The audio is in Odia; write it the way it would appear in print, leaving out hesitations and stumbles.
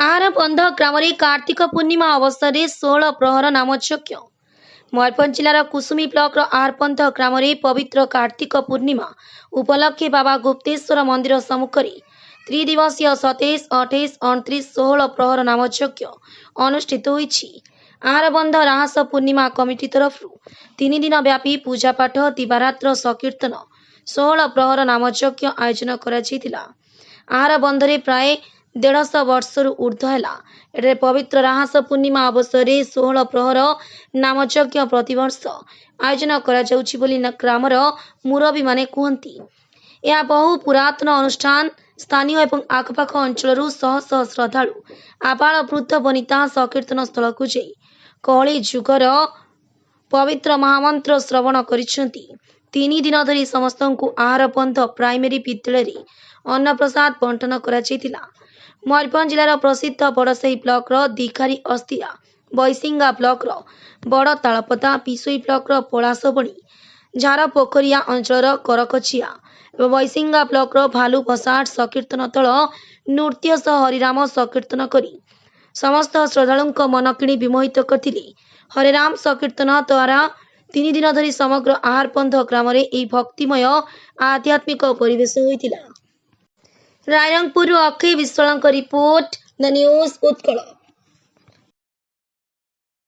ଆହାରବନ୍ଧ ଗ୍ରାମରେ କାର୍ତ୍ତିକ ପୂର୍ଣ୍ଣିମା ଅବସରରେ 16 ପ୍ରହର ନାମଯଜ୍ଞ। ମୟୂରଭଞ୍ଜ ଜିଲ୍ଲାର କୁସୁମୀ ବ୍ଲକର ଆହାରବନ୍ଧ ଗ୍ରାମରେ ପବିତ୍ର କାର୍ତ୍ତିକ ପୂର୍ଣ୍ଣିମା ଉପଲକ୍ଷେ ବାବା ଗୁପ୍ତେଶ୍ୱର ମନ୍ଦିର ସମ୍ମୁଖରେ ତ୍ରିଦିବସୀୟ 27, 28, 29 16 ପ୍ରହର ନାମଯଜ୍ଞ ଅନୁଷ୍ଠିତ ହୋଇଛି। ଆହାରବନ୍ଧ ରାହାସ ପୂର୍ଣ୍ଣିମା କମିଟି ତରଫରୁ 3 ଦିନ ବ୍ୟାପୀ ପୂଜାପାଠ, ଦିବାରାତ୍ର ସଂକୀର୍ତ୍ତନ, 16 ପ୍ରହର ନାମଯଜ୍ଞ ଆୟୋଜନ କରାଯାଇଥିଲା। ଆହାରବନ୍ଧରେ ପ୍ରାୟ 150 ବର୍ଷରୁ ଉର୍ଦ୍ଧ୍ୱ ହେଲା ଏଠାରେ ପବିତ୍ର ରାହାସ ପୂର୍ଣ୍ଣିମା ଅବସରରେ 16 ପ୍ରହର ନାମଯଜ୍ଞ ପ୍ରତିବର୍ଷ ଆୟୋଜନ କରାଯାଉଛି ବୋଲି ଗ୍ରାମର ମୁରବୀମାନେ କୁହନ୍ତି। ଏହା ବହୁ ପୁରାତନ ଅନୁଷ୍ଠାନ। ସ୍ଥାନୀୟ ଏବଂ ଆଖପାଖ ଅଞ୍ଚଳରୁ ଶହ ଶହ ଶ୍ରଦ୍ଧାଳୁ, ଆବାଳ ବୃଦ୍ଧ ବନିତା ସଂକୀର୍ତ୍ତନ ସ୍ଥଳକୁ ଯାଇ କଳି ଯୁଗର ପବିତ୍ର ମହାମନ୍ତ୍ର ଶ୍ରବଣ କରିଛନ୍ତି। 3 ଦିନ ଧରି ସମସ୍ତଙ୍କୁ ଆହାରବନ୍ଧ ପ୍ରାଇମେରୀ ବିଦ୍ୟାଳୟରେ ଅନ୍ନପ୍ରସାଦ ବଣ୍ଟନ କରାଯାଇଥିଲା। ମୟୂରଭଞ୍ଜ ଜିଲ୍ଲାର ପ୍ରସିଦ୍ଧ ବଡ଼ସାହି ବ୍ଲକର ଦିଘାରୀ ଅସ୍ତିଆ, ବୈଶିଙ୍ଗା ବ୍ଲକର ବଡ଼ ତାଳପଦା, ବିଶୋଇ ବ୍ଲକର ପଳାଶବଣି, ଝାରପୋଖରିଆ ଅଞ୍ଚଳର କରକଚିଆ ଏବଂ ବୈଶିଙ୍ଗା ବ୍ଲକର ଭାଲୁବସାଟ ସଂକୀର୍ତ୍ତନ ଦଳ ନୃତ୍ୟ ସହ ହରିରାମ ସଂକୀର୍ତ୍ତନ କରି ସମସ୍ତ ଶ୍ରଦ୍ଧାଳୁଙ୍କ ମନ କିଣି ବିମୋହିତ କରିଥିଲେ। ହରେରାମ ସଂକୀର୍ତ୍ତନ ଦ୍ୱାରା 3 ଦିନ ଧରି ସମଗ୍ର ଆହାରବନ୍ଧ ଗ୍ରାମରେ ଏହି ଭକ୍ତିମୟ ଆଧ୍ୟାତ୍ମିକ ପରିବେଶ ହୋଇଥିଲା। ରାଇରଙ୍ଗପୁରରୁ ଅକ୍ଷୟ ବିଶ୍ୱାଳଙ୍କ ରିପୋର୍ଟ, the news Utkal.